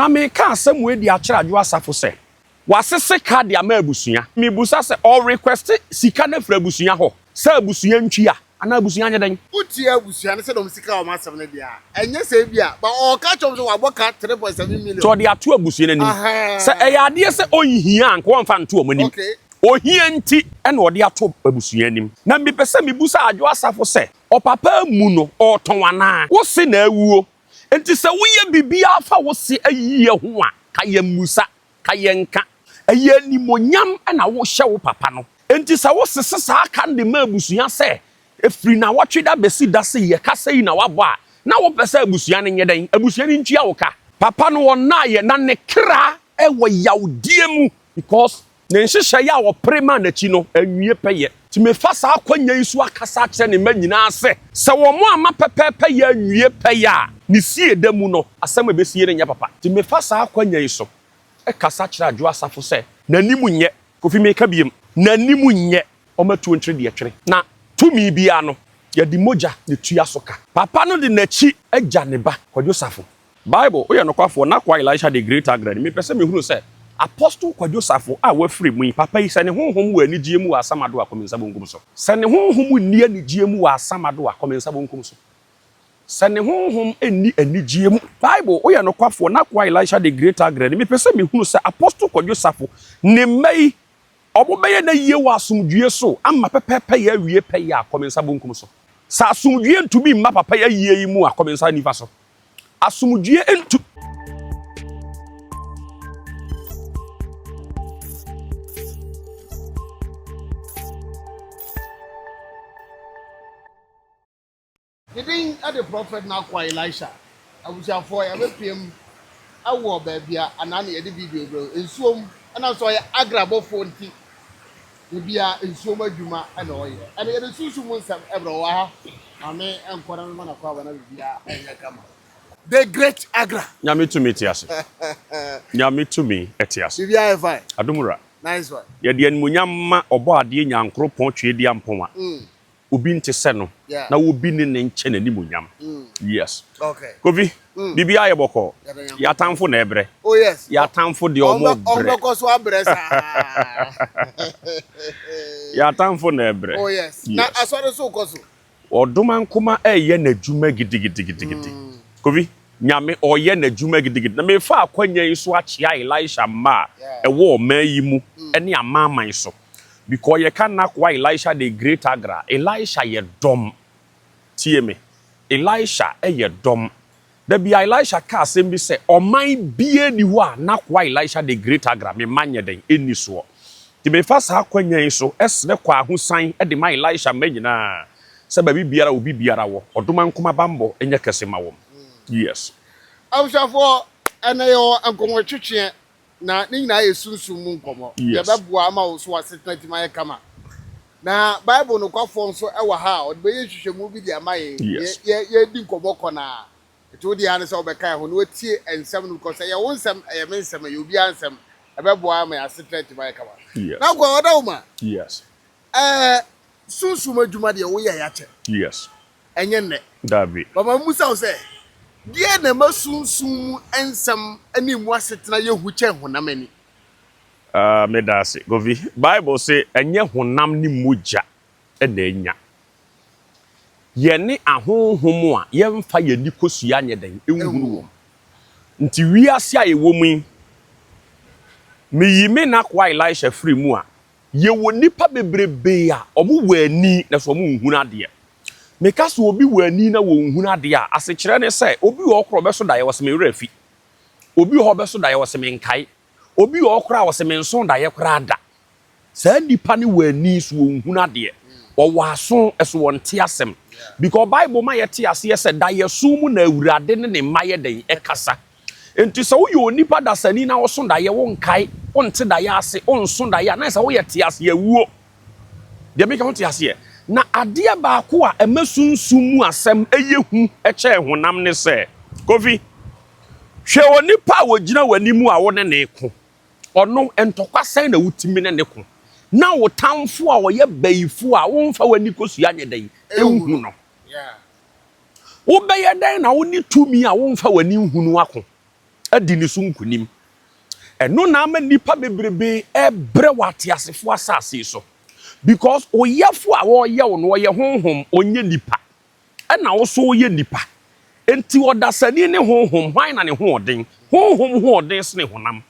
Na meka asɛm wei de akyerɛ Adwo Asafo sɛ, wasese ka de ama abusua. Mebusa sɛ, ɔrequest sika no afiri abusua hɔ sɛ abusua ntua anaa abusua nyɛ dɛn? Wotie abusua no sɛdeɛ wɔn sika wɔn asɛm no deɛ a, ɛnyɛ sɛ ebia, but ɔreka kyerɛ wɔn sɛ wabɔ ka 3.7 million. Nti ɔde ato abusua no anim. Sɛ ɛyɛ adeɛ sɛ ɔnhia a, anka ɔmfa nto wɔn anim. Ohia nti na ɔde ato abusua anim. Na mepɛ sɛ mebusa Adwo Asafo sɛ, ɔpapa amu no, ɔretɔn anaa? Wo se na awuo. Enti sɛ woyɛ biribiara fa wo se ayie ho a, ka yɛn mmusa, ka yɛn nka. Ɛyɛ animuonyam na wohyɛ wo papa no. Enti sɛ wosese saa ka no de ma abusua sɛ, ɛfiri nnawɔtwe da bɛsi da sei, ɛka sei na woabɔ a, na wopɛ sɛ abusua no nyɛ dɛn? Abusua no ntua wo ka. Papa no ɔnnaeɛ na ne kra wɔ yawdeɛ mu because Ne nhyehyɛe a ɔpere maa n'akyi no anwie pɛyɛ. Enti mefa saa akwannya yi so akasa akyerɛ ne mma nyinaa sɛ, sɛ wɔamma pɛpɛɛpɛyɛ anwie pɛyɛ a, ne sie da mu no, asɛm a ebesie no nyɛ papa. Enti mefa saa akwannya yi so kasa kyerɛ Adwo Asafo sɛ, n'anim nyɛ, Kofi meka biom, n'anim nyɛ, ɔmma tuo nkyere deɛ ɛtwere, na tumi biara no, yɛde mogya na etua so ka. Papa no de n'akyi agya ne ba, Kwadwo Safo. Bible, Woyɛ nokwafoɔ, N'akoa Elisha the Great Agrɛ no, mepɛ sɛ mehunu sɛ Apostle Kwadwo Safo a wafiri mu yi, papa yi, sɛ ne honhom wɔ anigyeɛ mu wɔ asamado a, kɔ me nsa bonkum so. Sɛ ne honhom nni anigyeɛ mu wɔ asamado a, kɔ me nsa bonkum so. Sɛ ne honhom nni anigyeɛ mu. Bible, Woyɛ nokwafoɔ, N'akoa Elisha the Great Agrɛ no, mepɛ sɛ mehunu sɛ Apostle Kwadwo Safo, ne mma yi, wɔbɛyɛ n'ayie wɔ asomdwoeɛ so ama pɛpɛɛpɛyɛ awie pɛyɛ a, kɔ me nsa bonkum so. Sɛ asomdwoeɛ ntumi mma papa yi ayie yi mu a, kɔ me nsa nifa so. Asomdwoeɛ ntu. Ne din de Prɔfɛt n'akoa Elisha. Abusuafoɔ, yɛabɛpiem wɔ baabi a anaa na yɛde video brɛ wo. Nsuom, ɛnam sɛ ɔyɛ Agra bɔfoɔ nti, da biara nsuom adwuma na ɔyɛ. Ɛnna yɛde sunsum mu nsɛm brɛ wo wɔ ha. Maame nkɔ na mema no akwaaba na biribiara nyɛ kama. The Great Agra. Nyame tumi te ase. Nyame tumi te ase. Biribiara yɛ fine. Adom wura. Nice one. Yɛde animuonyam ma Ɔbɔadeɛ Nyankoropɔn Tweediampɔn a obi nte sɛ no na obi ne ne nkyɛ n'animuonyam. Yes. Kofi, biribiara yɛ bɔkɔɔ. Yɛn atamfo na ɛbrɛ. Oh yes. Yɛn atamfo deɛ ɔmo brɛ. Ɔmo bɛkɔ so abrɛ saa. Yɛn atamfo na ɛbrɛ. Oh yes. Na asɔre so kɔ so. Ɔdomankoma ɛyɛ n'adwuma gidigidigidigidi. Kofi, Nyame ɔyɛ n'adwuma gidigidi. Na mefa akwanya yi so akyea Elisha mma a ɛwɔ ɔman yi mu ne amanaman so. Because yɛka n'akoa Elisha the great agra, Elisha yɛ dɔm. Tie me, Elisha yɛ dɔm. Da bi a Elisha ka asɛm bi sɛ, ɔman biara nni hɔ a n'akoa Elisha the great agra, me mma nyɛ dɛn, nni soɔ. Nti mefa saa akwanya yi so srɛ kwahosan de ma Elisha mma nyinaa sɛ baabi biara a obi biara wɔ, ɔdomankoma bammɔ nyɛ kɛse ma wɔn. Yes. Abusuafoɔ, ɛnnɛ yɛwɔ nkɔmmɔtwetweɛ Na ne nyinaa yɛ sunsum mu nkɔmmɔ. Deɛ ɛbɛboa ama wo nso w'asetena atumi ayɛ kama. Na Bible nokwafoɔ nso wɔ ha a ɔde bɛyɛ nhwehwɛmu bi de ama yɛn. Yɛ, yɛredi nkɔmmɔ kɔ no ara. Nti wo deɛ ara ne sɛ wobɛka yɛn ho na woatie nsɛm no because ɛyɛ wo nsɛm, ɛyɛ me nsɛm, ɛyɛ obiara nsɛm. Ɛbɛboa ama yɛn asetena atumi ayɛ kama. Na nkoa ɔda wo ma. Ɛɛ, sunsum adwuma deɛ woyɛeɛ akyɛ. Ɛnyɛ nnɛ. Dabi. Mama mmusa wo sɛ, deɛn na ɛma sunsum mu nsɛm ne emu asetena yɛ hu kyɛn honam ani? Ah, meda ase, Kofi. Bible se ɛnyɛ honam ne mogya na anya. Yɛne ahonhom a yɛmfa yɛn ani kosua nyɛ dɛn? Nhunu wɔn. Nti wiase a yɛwɔ mu yi, meyi me n'akoa Elisha firi mu a, Yɛwɔ nnipa bebrebee a wɔwɔ ani nanso wɔnhunu adeɛ. Meka sɛ obi wɔ ani na wɔnhunu adeɛ a, asekyerɛ ne sɛ obi wɔ hɔ koraa ɔbɛso daeɛ ɔse me werɛ afi. Obi wɔ hɔ ɔbɛso daeɛ ɔse menkae. Obi wɔ hɔ koraa ɔse menso daeɛ koraa da. Saa nipa no wɔ ani so wɔnhunu adeɛ. Ɔwɔ aso so wɔnte asɛm. Because Bible ma yɛte aseɛ sɛ daeɛso mu na Awurade ne ne mma yɛ dɛn? Ɛkasa. Enti sɛ woyɛ onipa dasani na woso daeɛ, wonkae, wonte daeɛ ase, wonso daeɛ a, na ayɛ sɛ woyɛ teaseawuo. Deɛ meka wote aseɛ? Na adeɛ baako a ɛma sunsum mu asɛm yɛ hu kyɛn honam ne sɛ, Kofi, hwɛ onipa a ɔgyina w'anim a wo ne no reko. Ɔno, ntɔkwa sɛn na wotumi ne no ko? Na wo tamfo a ɔyɛ bayifoɔ a womfa w'ani kosua nyɛ dɛn nhu no. Wobɛyɛ dɛn na wo ne tumi a womfa w'ani nhu no ako? adi ne so nkonim. Ɛno na ama nnipa bebrebe ɛbrɛ wɔ ateasefoɔ asase yi so. Because oyɛfo a wɔreyɛ wo no, ɔyɛ honhom, ɔnyɛ nipa. Ɛna wo so woyɛ nipa. Enti ɔdasani ne honhom, hwan na ne ho ɔden? Honhom ho ɔden sene honam.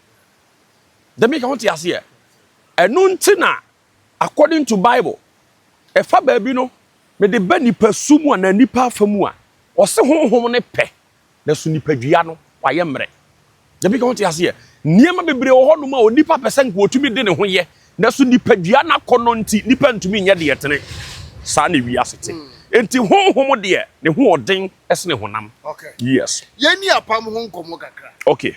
Dɛm ka ho te aseɛ. Ɛno nti na according to Bible, ɛfa baabi no, mede ba nipa su mu anaa nipa afa mu a, ɔse honhom ne pɛ, na so nipadua no wayɛ mmerɛ. Dɛm ka ho te aseɛ. Nneɛma bebree wɔ hɔnom a onipa pɛ sɛ nka otumi de ne ho yɛ, na so nipadua no akɔnnɔ nti, nipa ntumi nyɛ deɛ tene. Saa na ewiase te. Enti honhom deɛ, ne ho ɔden sene honam. Okay. Yes. Yɛnni apam ho nkɔmmɔ kakra. Okay.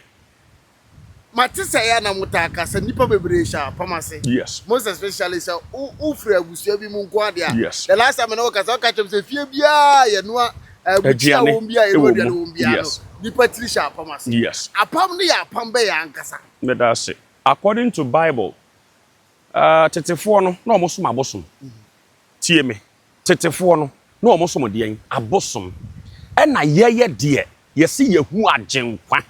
Mate sɛ ɛyɛ a na motaa ka sɛ nnipa bebree hyɛ apam ase. Yes. Most especially sɛ wo wofiri abusua bi mu nko ara deɛ a. Yes. The last time me ne wo kasa, woka kyerɛ me sɛ fie biara a yɛnoa abukyia Aduane wɔ mu biara, yɛnoa wɔ aduane mu. wɔ mu biara no, Yes. nnipa tiri hyɛ apam ase. Yes. Apam no yɛ apam bɛyɛ ankasa? Meda ase. According to Bible, tetefoɔ no, na wɔsom abosom. Tie me. Tetefoɔ no, na wɔsom deɛn? Abosom. Ɛna yɛyɛ deɛ, yɛse yɛhu Agyenkwa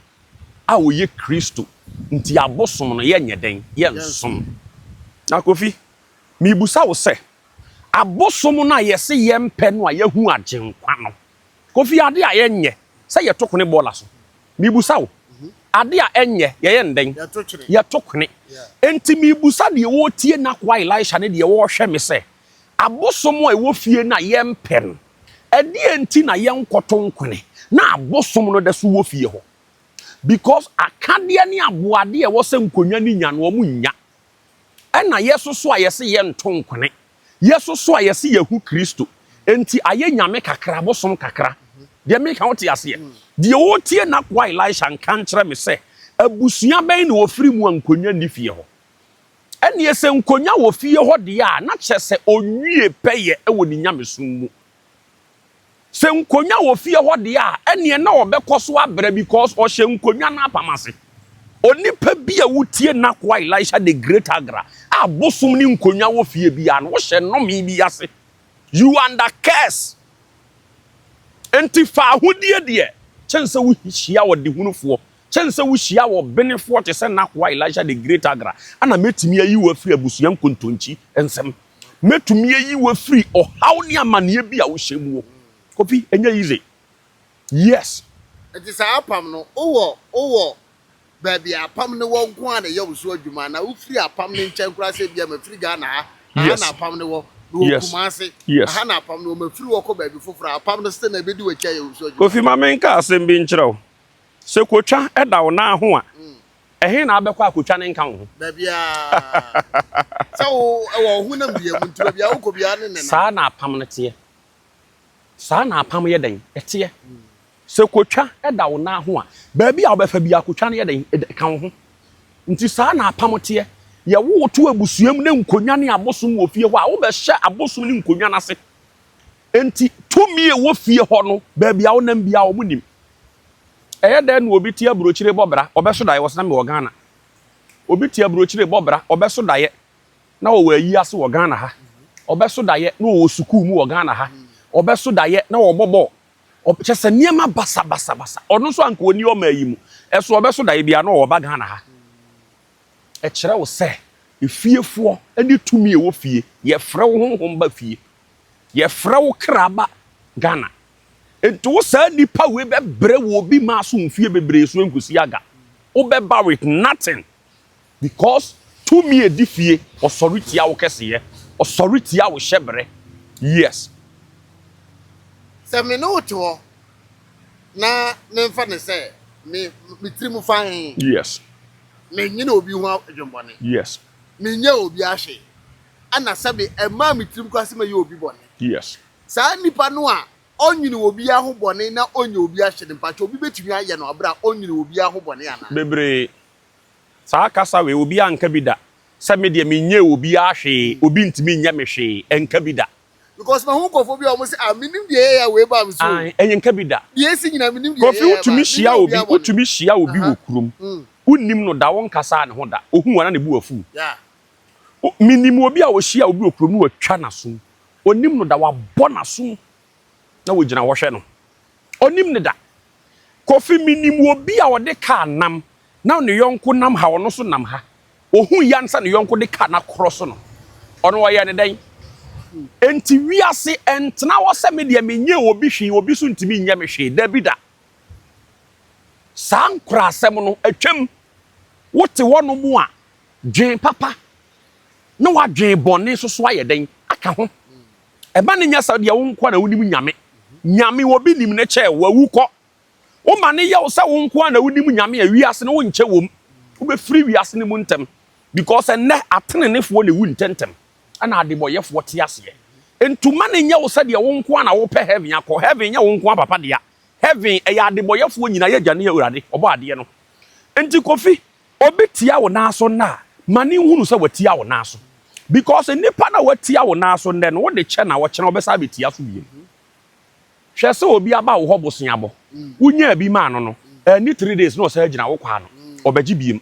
a ɔyɛ Kristo, nti abosom no yɛnyɛ dɛn? Yɛnsom. Na Kofi, mebusa wo sɛ, abosom no a yɛse yɛmpɛ no a yɛahu Agyenkwa no, Kofi, ade a yɛnyɛ sɛ yɛto kone bɔɔla so, mebusa wo, ade a ɛnyɛ yɛyɛ no dɛn? Yɛto kwene. Enti mebusa deɛ ɔretie n'akoa Elisha ne deɛ ɔrehwɛ me sɛ, abosom a ɛwɔ fie no a yɛmpɛ no, ɛdeɛn nti na yɛnkɔto nkwene na abosom no da so wɔ fie hɔ? Because akadeɛ ne aboadeɛ a ɛwɔ sɛ nkonnwa no nya no, wɔn nnya. Ɛna yɛsoso a yɛse yɛnto nkwene. Yɛsoso a yɛse yɛhu Kristo. Enti ayɛ nyame kakra, abosom kakra. Deɛ meka wote aseɛ? Deɛ ɔretie n'akoa Elisha nka nkyerɛ me sɛ, abusua bɛn na wɔfiri mu a nkonnwa nni fie hɔ? Ɛnneɛ sɛ nkonnwa wɔ fie hɔ deɛ a, na kyerɛ sɛ ɔnwie pɛyɛ wɔ ne nyamesom mu. Sɛ nkonnwa wɔ fie hɔ deɛ a, ɛnneɛ na ɔbɛkɔ so abrɛ because ɔhyɛ nkonnwa no apam ase. Onipa bi a wotie n'akoa Elisha the Great Agra a bosom ne nkonnwa wɔ fie biara no, wohyɛ nnome bi ase. You are under curse. Enti fa ahodie deɛ kyɛn sɛ wohyia ɔdehunufoɔ, kyɛn sɛ wohyia ɔbenefoɔ te sɛ n'akoa Elisha the Great Agra, ɛna mɛtumi ayi wo afiri abusua nkontonkyi nsam. Mɛtumi ayi wo afiri ɔhaw ne amaneɛ bi a wohyɛ muo. Kofi, ɛnyɛ easy. Yes. Nti saa apam no, wowɔ, wowɔ baabi a apam no wɔ nko ara na ɛyɛ wo so adwuma anaa wofiri apam no nkyɛn koraa sɛ ebia mafiri Ghana ha, aha na apam no wɔ, mewɔ Kumasi, aha na apam no wɔ, mafiri hɔ kɔ baabi foforɔ a, apam no still na ɛbɛdi w'akyi ayɛ wo so adwuma. Kofi ma menka asɛm bi nkyerɛ wo, sɛ kotwa da wo nan ho a, ɛhe na wobɛkɔ a kotwa no nka wo ho? Baabiara. Sɛ wo, ɛwɔ wo honam dua mu nti baabi a wokɔ biara ne nenam. Saa na apam no teɛ. Saa na apam yɛ dɛn? Ɛteɛ. Sɛ kotwa da wo nan ho a, baabi a wobɛfa biara kotwa no yɛ dɛn? Ɛka wo ho. Nti saa na apam teɛ. Yɛwo wo to abusua mu na nkonnwa ne abosom wɔ fie hɔ a, wobɛhyɛ abosom ne nkonnwa no ase. Nti tumi a ɛwɔ fie hɔ no, baabi a wonam biara wɔn nim. Ɛyɛ dɛn na obi te aburokyire bɔ bra, ɔbɛso daeɛ, ɔse na mewɔ Ghana. Obi te aburokyire bɔ bra, ɔbɛso daeɛ na ɔwɔ ayi ase wɔ Ghana ha. Ɔbɛso daeɛ na ɔwɔ sukuu mu wɔ Ghana ha. Ɔbɛso daeɛ na ɔbɔ bɔɔl. Kyerɛ sɛ nneɛma basabasabasa. Ɔno nso anka ɔnni ɔman yi mu. Ɛso ɔbɛso daeɛ biara na ɔwɔ ba Ghana ha. Ɛkyerɛ wo sɛ efiefoɔ ne tumi a ɛwɔ fie. Yɛfrɛ wo honhom ba fie. Yɛfrɛ wo kra ba Ghana. Nti wo saa nipa wei bɛbrɛ wɔ obi maa so mfie bebree so nkosi aga. Wobɛba with nothing. Because tumi a ɛdi fie, ɔsɔre tia wo kɛseyɛ, ɔsɔre tia wo hyɛbrɛ. Yes. Sɛ me ne wo te hɔ na memfa no sɛ me me tirim fann. Yes. Mennwene obi ho adwemmɔne. Yes. Menyɛɛ obiara hwee. Ɛna sɛbe ɛmmaa me tirim koraa sɛ mɛyɛ obi bɔne. Yes. Saa nipa no a ɔnnwene obiara ho bɔne na ɔnyɛ obiara hwee no, mpakyɛ obi bɛtumi ayɛ no aberɛ a ɔnnwene obiara ho bɔne anaa? Bebree. Saa kasa wei obiara nka bi da sɛ me deɛ menyɛɛ obiara hwee, obi ntumi nyɛ me hwee, ɛnka bi da. Because mahu nkurɔfoɔ bi a wɔn se ah menim deɛ ɛyɛɛ a wei baa me so o. Ae, ɛnyɛ nka bi da. Deɛ esi nyinaa menim deɛ Kofi ɛyɛɛ a wotumi ɛbaa, hyia menyɛ obi, obiara bɔne. wotumi hyia obi Aha, wɔ kurom, mm. wonnim no da, wonkasaa ne ho da, ohu wo a na ne bo afu. Yeah. O, menim obi a ohyia obi wɔ kurom na watwa n'asom, onnim no da, wabɔ n'asom na ogyina hɔ hwɛ no. Onnim no da. Kofi, menim obi a ɔde kaa nam na ne yɔnko nam ha, ɔno nso nam ha. Ohui ya ne sɛ ne yɔnko de kaa no akorɔ so no, ɔno ɔyɛɛ ne dɛn? Enti wiase ɛntena hɔ sɛ me deɛ menyɛɛ obi hwee, obi nso ntumi nyɛ me hwee. Dabi da. Saa nkurasɛm no atwam. Wote hɔnom a, dwen papa na woadwen bɔne nso so ayɛ dɛn aka ho. Ɛma no nyɛ sɛ deɛ wo nko ara na wonim Nyame. Nyame obi nim no kyɛɛ wo, wawu kɔ. Woma no yɛ wo sɛ wo nko ara na wonim Nyame a, wiase no wonkyɛ wom. Wobɛfiri wiase no mu ntɛm. Because ɛnnɛ atenenefoɔ na ɛwu ntɛntɛm ɛna adebɔyɛfoɔ te aseɛ. Nti ma no nyɛ wo sɛ deɛ wo nko ara na wopɛ heaven akɔ. Heaven nyɛ wo nko ara papa dea. Heaven ɛyɛ adebɔyɛfoɔ nyinaa, yɛ Agya ne Awurade, ɔbɔ adeɛ no. Nti Kofi, Obi tia wo nan so nnɛ a, ma no nhunu sɛ watia wo nan so. Because nipa no a watia wo nan so nnɛ no, wode kyɛ no a, ɔkyena ɔbɛsan abɛtia so bio. Hwɛ sɛ obi aba wo hɔ boseabɔ, wonyaa bi maa no no, anni 3 days na ɔsan agyina wo kwan ano, ɔbɛgye biem.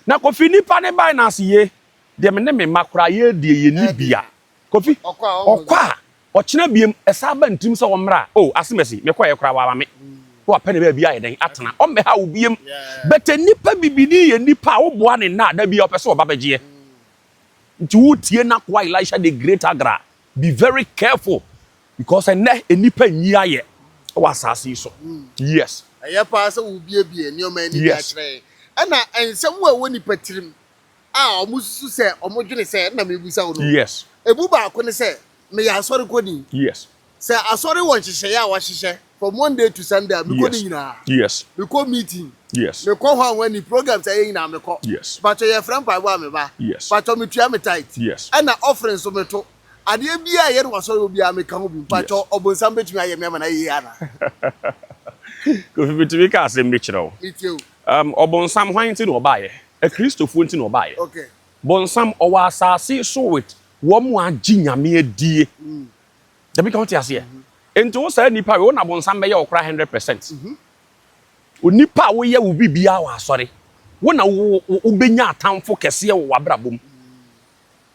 Na Kofi nipa no bae no ase ye, deɛ me ne me mma koraa yɛredie yɛnni bi a, Kofi, ɔkɔ a, ɔkyena biem, ɛsan ba ne tirim sɛ ɔmmra a, oh, Asemasi, mekɔeɛ koraa wamma me. Na wapɛ ne baabi ayɛ dɛn? Atena. Ɔmmɛha wo biem. But nnipa bibini yɛ nnipa a woboa no nnɛ a, da biara ɔpɛ sɛ ɔba bɛgyeɛ. Nti wotie n'akoa Elisha the great Agra, be very careful because ɛnnɛ nnipa nyi ayɛ wɔ asase yi so. Yes. Ɛyɛ paa sɛ wobuebue nneɛma ani de akyerɛ yɛn. Ɛna nsɛm a ɛwɔ nnipa tirim a wɔsusu sɛ wɔdwene sɛ ɛna mebisa wo no. Yes. Emu baako ne sɛ, meyɛ asɔre kɔni. Yes. Sɛ asɔre wɔ nhyehyɛeɛ a wɔahyehyɛ from Monday to Sunday a, mekɔ ne nyinaa. Yes. Mekɔ meeting. Yes. Mekɔ hɔ a wɔani programs a ɛyɛ nyinaa mekɔ. Yes. Patwɔ yɛfrɛ mpaebɔ a meba. Yes. Patwɔ metua me tithe. Yes. Ɛna offering nso meto. Adeɛ biara a ɛyɛ no wɔ asɔre hɔ biara meka ho bi. Mpakyɛw, ɔbonsam bɛtumi ayɛ me ama no ayɛ yie anaa? Kofi, metumi ka asɛm bi kyerɛ wo? Metie o. Um, ɔbonsam hwan nti na ɔbaeɛ? Akristofoɔ nti na ɔbaeɛ. Okay. Bonsam, ɔwɔ asase so with wɔn a agye Nyame adie. Dabi ka wote aseɛ? Nti wo saa nipa wei, wo na bonsam bɛyɛ wo koraa 100%. Onipa a woyɛ wo biribiara wɔ asɔre, wo na wo, wo, wobɛnya atamfo kɛseɛ wɔ w'abrabɔ mu.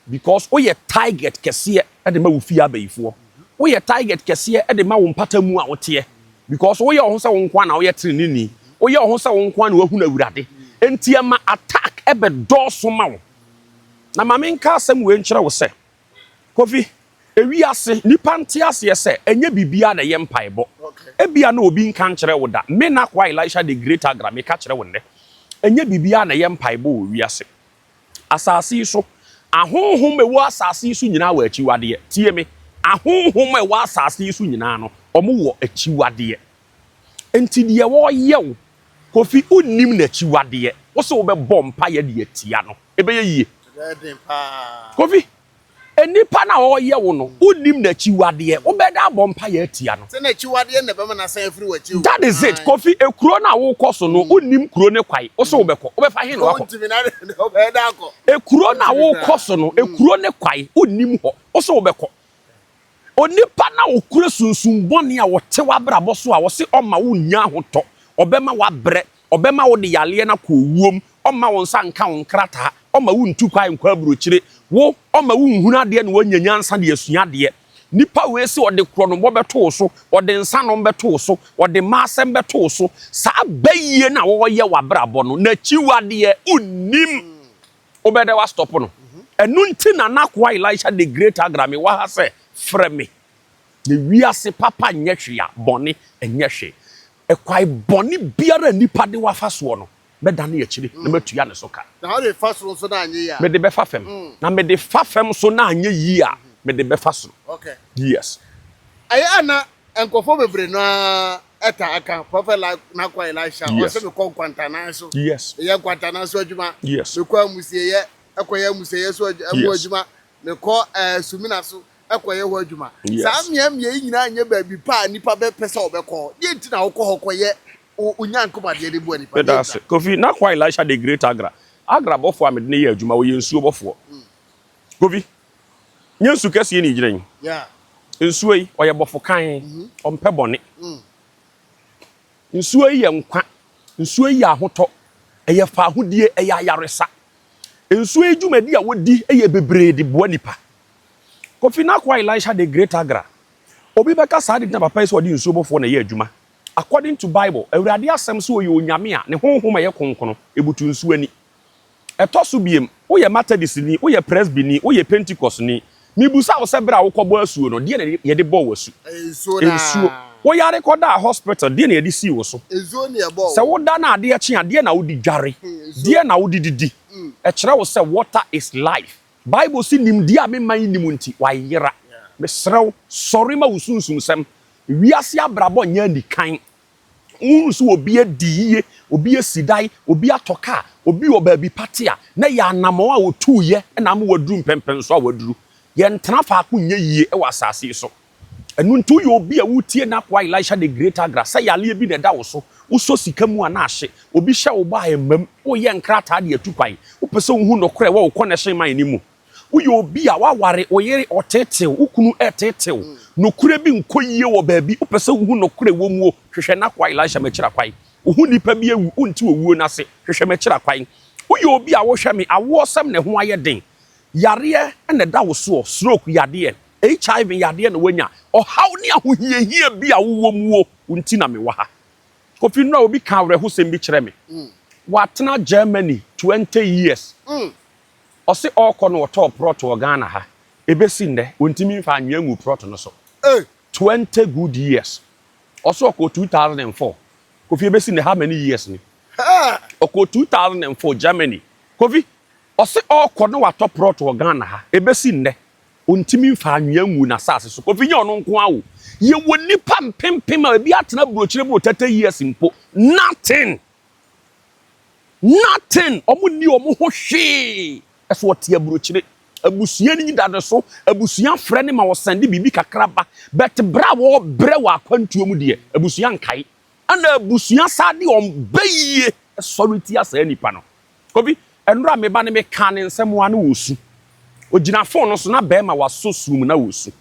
Because woyɛ target kɛseɛ de ma wo fie abayifoɔ. Woyɛ target kɛseɛ de ma wo mpata mu a woteɛ. Because woyɛ wo ho sɛ wo nko ara na woyɛ teneneeni. Woyɛ wo ho sɛ wo nko ara na woahunu Awurade. Enti ɛma attack bɛdɔɔso ma wo. Na ma menka asɛm wei nkyerɛ wo sɛ, Kofi, ewiase, nnipa nte aseɛ sɛ ɛnyɛ biribiara na ɛyɛ mpaebɔ. Ebia na obi nka nkyerɛ wo da. Me n'akoa Elisha the Great Agra, meka kyerɛ wo nnɛ, ɛnyɛ biribiara na ɛyɛ mpaebɔ wɔ wiase. Asase yi so, ahonhom a ɛwɔ asase yi so nyinaa wɔ akyiwadeɛ. Tie me, ahonhom a ɛwɔ asase yi so nyinaa no, wɔwɔ akyiwadeɛ. Enti deɛ wɔreyɛ wo, Kofi, wonnim n'akyiwadeɛ. Wo se wobɛbɔ mpaeɛ de atia no, ɛbɛyɛ yie? Ɛbɛyɛ den paa. Kofi, Nnipa no a ɔreyɛ wo no, wonnim n'akyiwadeɛ. Wobɛda abɔ mpaeɛ atia no. Sɛ n'akyiwadeɛ na ɛbɛma no asan afiri w'akyi o. That is it. Ae. Kofi, ekuro no a wokɔ so no, wonnim kuro no kwae. Wo se wobɛkɔ. Wobɛfa he na woakɔ? Wontumi na wobɛyɛ dɛ akɔ. Ekuro no a Wontumi wokɔ koraa. so no, ekuro no kwae, wonnim hɔ. Wo se wobɛkɔ. Onipa no a ɔkura sunsum bɔne a ɔte w'abrabɔ so a ɔse ɔmma wonnya ahotɔ, ɔbɛma woabrɛ, ɔbɛma wode yareɛ no akɔ owuom, ɔmma wo nsa nka wo nkrataa, ɔmma wontu kwan nkɔ aburokyire, wo, ɔmma wonhunu adeɛ na woanya nyansa de asua adeɛ. Nipa wei se ɔde korɔnobɔ bɛto wo so, ɔde nsanom bɛto wo so, ɔde mmaasɛm bɛto wo so. Saa bayie no a ɔreyɛ w'abrabɔ no, n'akyiwadeɛ, wonnim. Wobɛdɛ woastɔpo no. Ɛno nti na n'akoa Elisha the Great Agra mewɔ ha sɛ, frɛ me. Na wiase papa nyɛ hwee a, bɔne nyɛ hwee. Ɛkwae bɔne biara a nipa de wo afa soɔ no, mɛdane akyire na matua ne so ka. Na wode fa soro nso na anyɛ yie a. Mede bɛfa fam. Na mede fa fam nso na anyɛ yie a, mede bɛfa soro. Okay. Yes. Ɛyɛ a na nkurɔfoɔ bebree no ara taa ka Prophet Nakwa Elisha, Yes. ɔsɛ mekɔ nkwantanan so. Yes. Meyɛ nkwantanan so adwuma. Yes. Mekɔ amusieyɛ, ɛkɔyɛ amusieyɛ so adwu, Yes. adwuma. Mekɔ ɛɛ Sumina so ɛkɔyɛ hɔ adwuma. Yes. Saa mmeammea yi nyinaa nyɛ baabi pa a nnipa bɛpɛ sɛ wɔbɛkɔ. Deɛ nti na wokɔ hɔ kɔyɛ wo Onyankopɔn adeɛ de boa nnipa? Meda Deɛ ase. nti a. Kofi, N'akoa Elisha the Great Agra. Agra bɔfoɔ a mede no yɛ adwuma, ɔyɛ nsuo bɔfoɔ. Kofi, nyɛ nsu kɛseɛ na ɛgyina yi. Yeah. Nsuo yi, ɔyɛ bɔfo kann, ɔmpɛ bɔne. Nsuo yi yɛ nkwa, nsuo yi yɛ ahotɔ, ɛyɛ faahodie, ɛyɛ ayaresa. Nsuo yi dwumadi a wɔdi yɛ bebree de boa nipa. Kofi N'akoa Elisha the Great Agra. Obi bɛka saa de nti na papa yi sɛ ɔde nsuo bɔfoɔ na ɛyɛ adwuma. According to Bible, Awurade asɛm sɛ ɔyɛ Onyame a ne honhom a ɛyɛ kronkron, ɛbutu nsuo ani. Ɛtɔ so biem, woyɛ Methodistni, woyɛ Presbyni, woyɛ Pentecostni. Mebisa wo sɛ berɛ a wokɔbɔ asuo no, deɛ na yɛde bɔɔ wo asu? Nsuo no Nsuo. ara. Woyare kɔdaa hospital, deɛ na yɛde sii wo so? Nsuo na yɛbɔɔ Sɛ wo. woda na adeɛ kye a, deɛ na wode dware? Nsuo. Deɛ na wode didi? Ɛkyerɛ wo sɛ water is life. Bible se nimdeɛ a me man nnim nti, wɔayera. Mesrɛ wo, sɔre ma wo sunsumsɛm. Wiase abrabɔ nyɛ anikan. Wohu sɛ obi adi yiye, obi asi dan, obi atɔ kaa, obi wɔ baabi pa te a, na ɛyɛ anammɔn a otuiɛ na ama waduru mpɛnpɛnsoɔ a waduru. Yɛntena faako nyɛ yie wɔ asase yi so. Ɛno nti woyɛ obi a wotie n'akoa Elisha the Great Agra sɛ yareɛ bi na ɛda wo so, wosɔ sika mu a na ahye, obi hyɛ wo bɔ a ɛmmam, woreyɛ nkrataa de atu kwan, wopɛ sɛ wohu nokorɛ wɔ wo connection man no mu. Woyɛ obi a woaware, wo yere ɔteetew, wo kunu reteetew, nokorɛ bi nkɔ yie wɔ baabi, wopɛ sɛ wohu nokorɛ wɔ mu o, hwehwɛ n'akoa Elisha m'akyiri akwan. Wohu nipa bi awu, wonte owuo no ase, hwehwɛ m'akyiri akwan. Woyɛ obi a wohwɛ me, awoɔsɛm na ɛho ayɛ den, yareɛ na ɛda wo soɔ, stroke yadeɛ, HIV yadeɛ na woanya, ɔhaw ne ahohiahia bi a wowɔ mu o, wo nti na mewɔ ha. Kofi Nnora obi ka awerɛhosɛm bi kyerɛ me. Watena Germany 20 years. Ɔse ɔɔkɔ no ɔtɔɔ prɔt wɔ Ghana ha, ebesi nnɛ ontimi nfa anwea nguu prɔt no so. 20 good years. Ɔse ɔkɔɔ 2004. Kofi ebesi nnɛ how many years ni? Ɔkɔɔ 2004 Germany. Kofi, ɔse ɔɔkɔ na watɔ prɔt wɔ Ghana ha, ebesi nnɛ ontimi nfa anwea nguu n'asaase so. Kofi nyɛ ɔno nko ara o. Yɛwɔ nnipa mpempem a ebi atena burokyire boro 30 years mpo, nothing! Nothing! Ɔmo nni ɔmo ho hwee. Ɛso ɔte aburokyire. Abusua no da no so. Abusua frɛ no ma ɔsɛnde biribi kakra ba. But berɛ a wɔrebrɛ wɔ akwantuo mu deɛ, abusua nkae. Ɛna abusua san de wɔn bayie sɔre tia saa nipa no. Kofi, ɛnora me ba no mekaa ne nsɛm a na ɔresu. Ɔgyina phone no so na bɛrima wasɔ sum mu na ɔresu.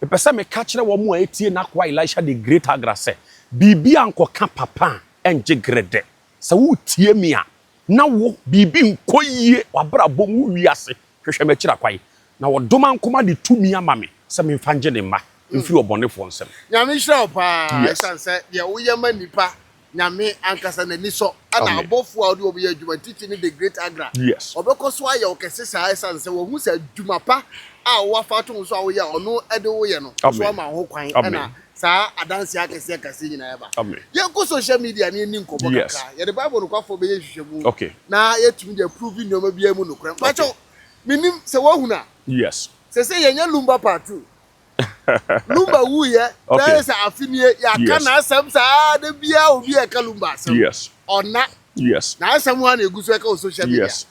Mepɛ sɛ meka kyerɛ wɔn a ɛtie n'akoa Elisha the Great Agra sɛ, biribi ankɔka papa a, ɛngye gredɛ. Sɛ woretie me a, na wo, biribi nkɔ yie w'abrabɔ mu, wo wiase, hwehwɛ m'akyiri akwan, na ɔdomankoma de tumi ama me sɛ memfa ngye ne mma mfiri ɔbɔnefoɔ nsam. Nyame nhyira wo paa Yes. ɛsiane sɛ deɛ woyɛ ma nnipa Nyame ankasa n'ani sɔ ɛna Amen. abɔfoɔ a wode wɔn yɛ adwuma titiri ne the great Agra Yes. ɔbɛkɔ so ayɛ wo kɛse saa ɛsiane sɛ wahu sɛ adwuma pa a woafa ato wo so a woyɛ a ɔno de wo yɛ no so Amen. ama wo ho kwan Amen. ɛna saa adanseɛ akɛseɛ akɛseɛ nyinaa ɛba. Amen. Yɛnkɔ social media na yɛnni nkɔmmɔ Yes. kakra. Yɛde Bible nokwafoɔ bɛyɛ nhwehwɛmu Okay. na yɛatumi de approve nneɛma biara mu nokorɛ. Okay. Mpakyɛw, mennim sɛ woahunu a, Yes. sɛsɛ yɛnyɛ Lumba part 2. Lumba wuiɛ Okay. bɛyɛ sɛ afe nie, yɛaka Yes. n'asɛm saa da biara obi a ɛka Lumba asɛm. Yes. Ɔnna. Yes. N'asɛm ara na ɛgu so ɛka wɔ social media. Yes.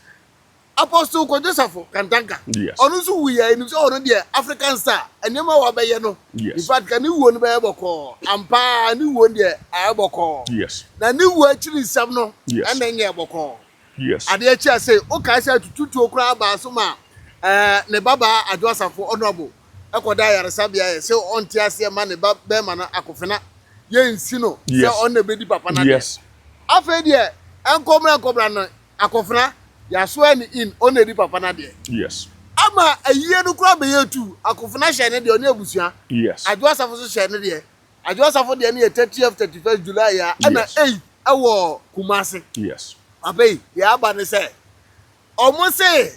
Apostle Kwadwo Safo Kantanka, Yes. ɔno nso wuiɛ a yɛnim sɛ ɔno deɛ African star, nneɛma a wabɛyɛ no, in Yes. fact ka ne wuo no bɛyɛ bɔkɔɔ. Ampa ara ne wuo no deɛ ayɛ bɔkɔɔ. Yes. Na ne wuo akyiri nsɛm no Yes. ɛna ɛnyɛɛ bɔkɔɔ. Yes. Adeɛ kye a sei, wokae sɛ atututuo koraa baa so ma ɛɛ ne babaa Adwo Asafo Honourable ɛkɔda ayaresabea yɛ sɛ ɔnte aseɛ ma ne ba bɛrima no akofena yɛnsi no sɛ Yes. ɔno na ɛbɛdi papa no adeɛ. Yes. Afei deɛ ɛnkɔmmra nkɔmmra no Akofena, yɛasoɛ no in, ɔno na ɛdi papa no adeɛ. Yes. Ama ayie no koraa bɛyɛ tu. Akofena hyɛ ne deɛ, ɔne abusua. Yes. Adwo Asafo nso hyɛ ne deɛ. Adwo Asafo deɛ no yɛ 30th, 31st July a, ɛna Yes. 8th ɛwɔ Kumasi. Yes. Papa yi, deɛ aba ne sɛ, ɔmo se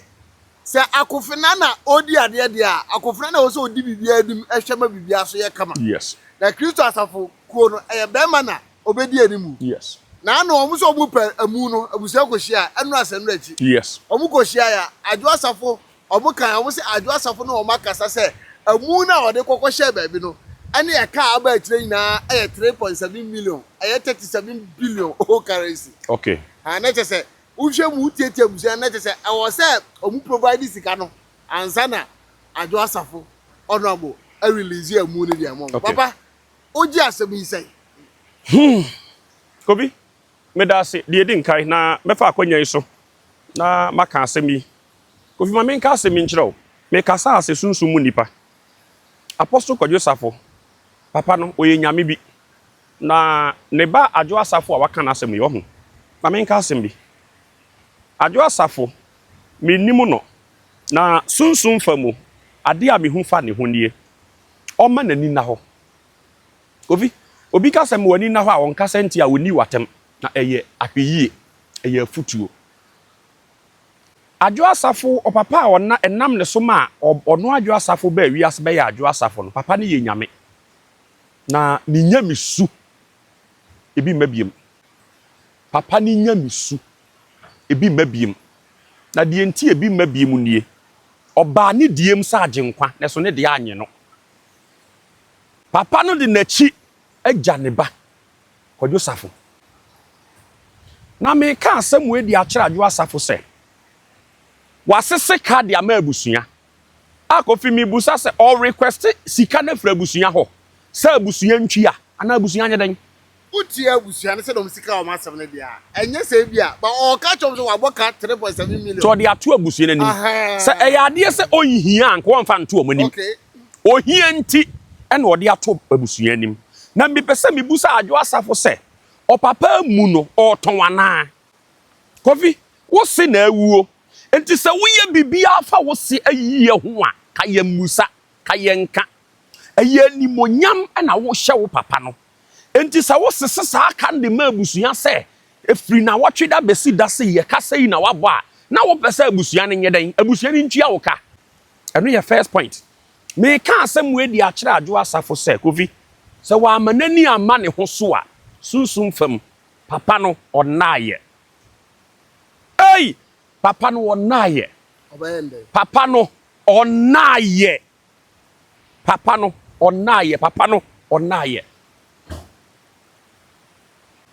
sɛ Akofena na ɔdi adeɛ deɛ a, Akofena na ɛwɔ sɛ ɔdi biribiara anim hwɛ ma biribiara so yɛ kama. Yes. Na Kristo Asafo kuo no, ɛyɛ bɛrima na ɔbɛdi anim. Yes. Na ano wɔn sɛ wɔn pɛ amu no abusua kɔ hyia ɛno asɛm no akyi. Yes. Wɔn kɔ hyia ya Adwo Asafo wɔn kan wɔn sɛ Adwo Asafo ne wɔn akasa sɛ amu no a wɔde kɔkɔ hyɛɛ baabi no ɛne ɛka a aba akyire nyinaa ɛyɛ 3.7 million ɛyɛ 37 billion old currency. Okay. Ha na kyɛ sɛ wohwɛ mu wotietie abusua no na kyɛ sɛ ɛwɔ sɛ wɔn provide sika no ansa na Adwo Asafo honourable arelease amu no de ama wɔn. Okay. Papa wogye asɛm yi sɛn? Hmm. Kobi, meda ase. Deɛ ɛdi nkan, na mɛfa akwanya yi so na maka asɛm yi. Kofi, ma menka asɛm yi nkyerɛ wo. Mekasa ase sunsum mu nipa. Apostle Kwadwo Safo, papa no, ɔyɛ nyame bi. Na ne ba Adwo Asafo a waka n'asɛm yi, ɔho. Ma menka asɛm bi. Adwo Asafo, mennim no. Na sunsum fa mu, adeɛ a mehu fa ne ho nie. Ɔmma n'ani nna hɔ. Kofi, Obi ka sɛ ma w'ani nna hɔ a, ɔnkasa ntia wo, ɔnni w'atɛm. Na ɛyɛ ahwɛyie, ɛyɛ afutuo. Adwo Asafo, ɔpapa a ɔna ɛnam ne so maa ɔno Adwo Asafo baa wiase bɛyɛ Adwo Asafo no, papa no yɛ Nyame. Na ne nyamesu, ebi mma biom. Papa no nyamesu, ebi mma biom. Na deɛ nti ebi mma biom nie, ɔbaa ne diem sɛ Agyenkwa, nanso ne deɛ annye no. Papa no de n'akyi agya ne ba, Kwadwo Safo. Na meka asɛm wei de akyerɛ Adwo Asafo sɛ, wasese ka de ama abusua. A Kofi mebusa sɛ, ɔrequest sika no afiri abusua hɔ sɛ abusua ntwia anaa abusua nyɛ dɛn? Wotua abusua no sɛdeɛ wɔn sika wɔn asɛm no deɛ a, ɛnyɛ sɛ ebi a, but ɔreka kyerɛ wɔn sɛ wabɔ ka 3.7 million. Nti ɔde ato abusua no anim. Sɛ ɛyɛ adeɛ sɛ ɔnhia a, nka ɔmfa nto wɔn anim. Ohia nti na ɔde ato abusua anim. Na mepɛ sɛ mebusa Adwo Asafo sɛ, ɔpapa amu no, ɔretɔn anaa? Kofi, wo se na awuo. Nti sɛ woyɛ biribiara fa wo se ayie ho a, ka yɛmmusa, ka yɛnka. Ɛyɛ animuonyam na wohyɛ wo papa no. Enti sɛ wosese saa ka no de ma abusua sɛ ɛfiri nnawɔtwe da bɛsi da sei, ɛka sei na woabɔ a, na wopɛ sɛ abusua no nyɛ dɛn? Abusua no ntua wo ka. Ɛno yɛ first point. Meka asɛm wei de akyerɛ Adwo Asafo sɛ, Kofi, sɛ wamma n'ani amma ne ho so a, sunsum fam, papa no, ɔnnaeɛ. Ei! Papa no, ɔnnaeɛ. Papa no, ɔnnaeɛ. Papa no, ɔnnaeɛ. Papa no, ɔnnaeɛ.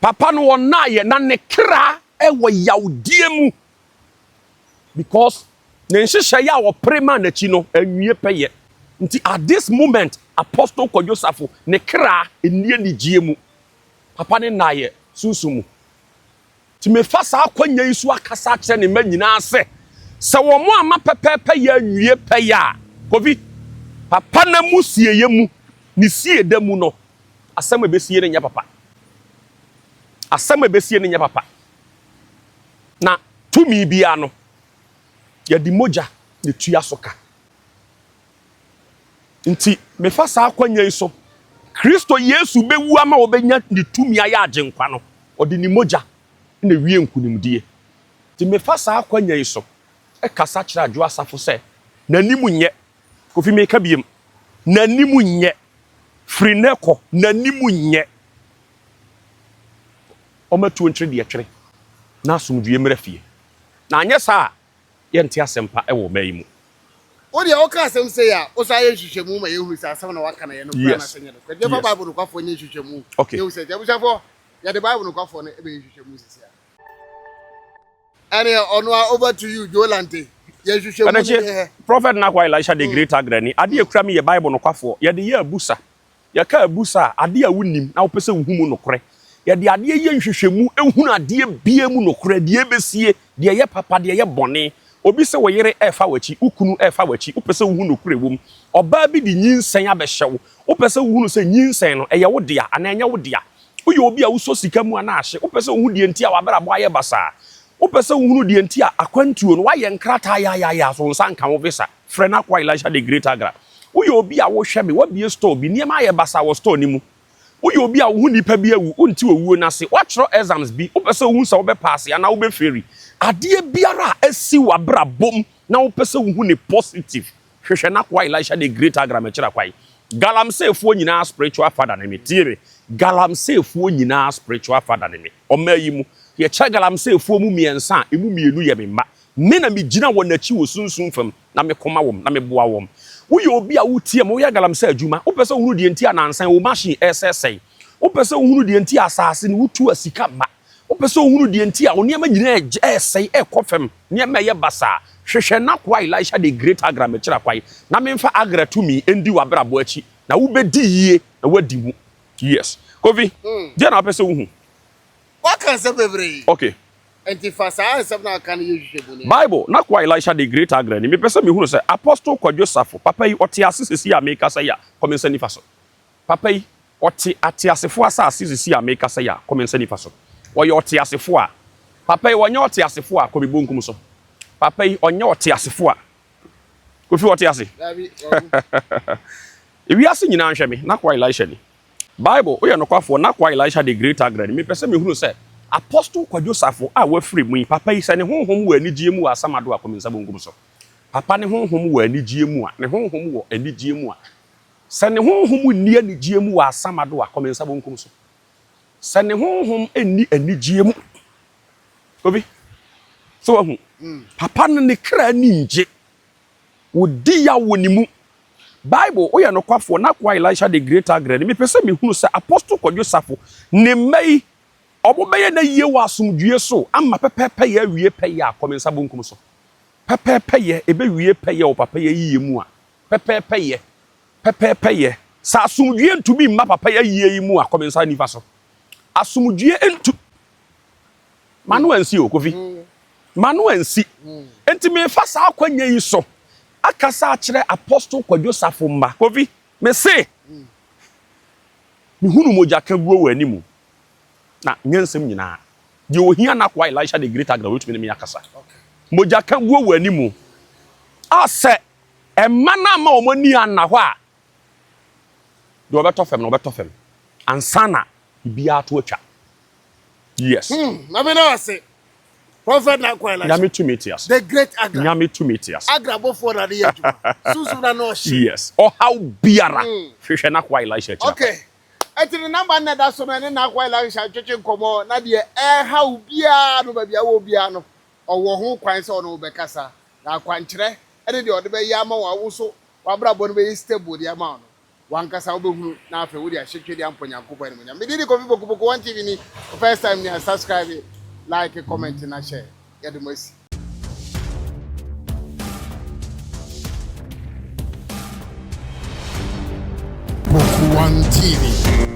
Papa no, ɔnnaeɛ na ne kra wɔ yawdeɛ mu because ne nhyehyɛeɛ a ɔpere maa n'akyi no anwie pɛyɛ. Nti at this moment, Apostle Kwadwo Safo, ne kra nni anigyeɛ mu. Papa no nnaeɛ sunsum mu. Nti mefa saa akwanya yi so akasa akyerɛ ne mma nyinaa sɛ, sɛ wɔn amma pɛpɛɛpɛyɛ anwie pɛyɛ a, Kofi, papa no amusieyɛ mu, ne sieda mu no, asɛm a ɛbɛsie no nyɛ papa. Asɛm a ɛbɛsie no nyɛ papa. Na tumi biara no, yɛde mogya na ɛtua so ka. Nti mefa saa akwanya yi so, Kristo Yesu bɛwu ama wɔbɛnya ne tumi ayɛ agyenkwa no, ɔde ne mogya na ɛwie nkunimdie. Nti mefa saa akwanya yi so kasa kyerɛ Adwo Asafo sɛ, n'anim nyɛ, Kofi meka biem, n'anim nyɛ, firi nnɛ kɔ, n'anim nyɛ. Ɔmatuo nkyere deɛ twere, na asomdwie mmra fie. Na anyɛ saa a, yɛnte asɛmpa wɔ ɔman yi mu. Wo deɛ woka asɛm sei a, wosan yɛ nhwehwɛmu ma yɛhunu sɛ asɛm na waka no yɛ nokorɛ anaasɛ ɛnyɛ nokorɛ. Nti yɛmfa Bible nokwafoɔ nyɛ nhwehwɛmu na yɛhu sɛ nti. Abusuafoɔ, yɛde Bible nokwafoɔ no bɛyɛ nhwehwɛmu sisi a. Ɛneɛ ɔno a over to you Joe Lante. Yɛ nhwehwɛmu no yɛhɛ. Prophet Nahwa Elisha the Great Agrani, adeɛ ɛkura me yɛ Bible nokwafoɔ, yɛde yɛ abusa. Yɛka abusa a, adeɛ a wonnim na wopɛ sɛ wohu mu nokorɛ. Yɛde adeɛ yɛ nhwehwɛmu hunu adeɛ biara mu nokorɛ, deɛ ɛbɛsie, deɛ ɛyɛ papa, deɛ ɛyɛ bɔne. Obi sɛ wo yere refa w'akyi, wo kunu refa w'akyi, wopɛ sɛ wohu nokorɛ wɔ mu. Ɔbaa bi de nyinsɛn abɛhyɛ wo, wopɛ sɛ wohunu sɛ nyinsɛn no, ɛyɛ wo dea anaa ɛnyɛ wo dea. Woyɛ obi a wosɔ sika mu anaa ahye, wopɛ sɛ wohu deɛ nti a w'abrabɔ ayɛ basaa. Wopɛ sɛ wohunu deɛ nti a akwantuo no, woayɛ nkrataa yaayaaya so wo nsa nka wo visa. Frɛ n'akoa Elisha the Great Agra. Woyɛ obi a wohwɛ me, woabue store bi, nneɛma ayɛ basaa wɔ store no mu. Woyɛ obi a wo ho nnipa bi awu, wonte owuo no ase, woatwerɛ exams bi, wopɛ sɛ wohu sɛ wobɛpaase anaa wobɛfeeli. Adeɛ biara a asi w'abrabɔ mu na wopɛ sɛ wohu no positive, hwehwɛ n'akoa Elisha the Great Agra mɛkyerɛ kwan. Galamseyfoɔ nyinaa spiritual father ne me. Tie me, Galamseyfoɔ nyinaa spiritual father ne me. Ɔman yi mu, yɛkyɛ Galamseyfoɔ mu mmiɛnsa a, emu mmienu yɛ me mma. Me na megyina wɔn akyi wɔ sunsum fam, na meko ma wɔn, na meboa wɔn. Woyɛ obi a wotie me, woyɛ galamsey adwuma, wopɛ sɛ wohunu deɛ nti a nansa yi wo machine resɛesɛe, wopɛ sɛ wohunu deɛ nti a asase no wotu a sika mma, wopɛ sɛ wohunu deɛ nti a wo nneɛma nyinaa resɛe, rekɔ fam, nneɛma reyɛ basaa, hwehwɛ n'akoa Elisha the Great Agra mɛkyerɛ kwan, na memfa Agra tumi ndi w'abrabɔ akyi, na wobɛdi yie na woadi mu. Yes. Kofi, deɛ na wopɛ sɛ wohu? Woaka nsɛm bebree. Okay. Enti fa saa nsɛm no a aka no yɛ nhwehwɛmu no. Bible, N'akoa Elisha the Great Agrani. Mepɛ sɛ mehunu sɛ Apostle Kwadwo Safo, papa yi, ɔte ase seesei a merekasa yi a, kɔ me nsa nifa so. Papa yi, ɔte ateasefo asase seesei a merekasa yi a, kɔ me nsa nifa so. Ɔyɛ ɔteasefo a. Papa yi, ɔnyɛ ɔteasefo a, kɔ me bonkum so. Papa yi, ɔnyɛ ɔteasefo a. Kofi, ɔte ase? Dabi, wawu. Ewiase nyinaa nhwɛ me, n'akoa Elisha ni. Bible, woyɛ nokwafoɔ, N'akoa Elisha the Great Agrani, mepɛ sɛ mehunu sɛ Apostle Kwadwo Safo a wafiri mu yi, papa yi, sɛ ne honhom wɔ anigyeɛ mu wɔ Asamado a, kɔ me nsa bonkum so. Papa ne honhom wɔ anigyeɛ mu a, ne honhom wɔ anigyeɛ mu a, sɛ ne honhom nni anigyeɛ mu wɔ Asamado a, kɔ me nsa bonkum so. Sɛ ne honhom nni anigyeɛ mu, Obi, sɛ wahu, papa no ne kra ani ngye. Odi yaw wɔ ne mu. Bible, Woyɛ nokwafoɔ, N'akoa Elisha the Great Agrɛ no, mepɛ sɛ mehunu sɛ Apostle Kwadwo Safo ne mma yi, wɔbɛyɛ n'ayie wɔ asomdwoeɛ so ama pɛpɛɛpɛyɛ awie pɛyɛ a, kɔ me nsa bonkum so. Pɛpɛɛpɛyɛ, ɛbɛwie pɛyɛ wɔ papa yi ayiyɛ mu a, pɛpɛɛpɛyɛ, pɛpɛɛpɛyɛ. Sɛ asomdwoeɛ ntumi mma papa yi ayie yi mu a, kɔ me nsa nifa so. Asomdwoeɛ ntu. M'ano ansi o, Kofi. M'ano ansi. Enti merefa saa akwanya yi so akasa akyerɛ Apostle Kwadwo Safo mma. Kofi, mese, mehunu mogya ka guo wɔ anim, na nyɛ nsɛm nyinaa. Deɛ ohia n'akoa Elisha the Great Agra, obetumi ne me akasa. Mogya ka guo wɔ anim a sɛ mma no amma wɔn ani anna hɔ a, deɛ ɔbɛtɔ fam no, ɔbɛtɔ fam ansa na biribiara to atwa. Yes. Hmm, na me na ase. Prophet na kwa Elisha. Nyame tumi te ase. The great Agra. Nyame tumi te ase. Agra bɔfoɔ na de yɛ adwuma. Sunsum na na ɔhye. Yes. Ɔhaw biara. Hwehwɛ n'akoa Elisha akyiri Okay. Ɛti ne namba na ɛda so no ɛne n'akoa Elisha ntwetwe nkɔmmɔ na deɛ ɛhaw biara no baabi a wɔ biara no ɔwɔ ho kwan sɛ ɔne wo bɛkasa na akwankyerɛ ɛne deɛ ɔde bɛyɛ ama wo a wo so w'abrabɔ no bɛyɛ stable de ama wo no W'ankasa wobɛhunu na afei wode ahyɛ Twedeampɔ Nyankopɔn animuonyam. Me din de Kofi Poku Poku One TV ni. Wo first time ni a subscribe, like, comment na share. Yɛde mo asi. Poku One TV.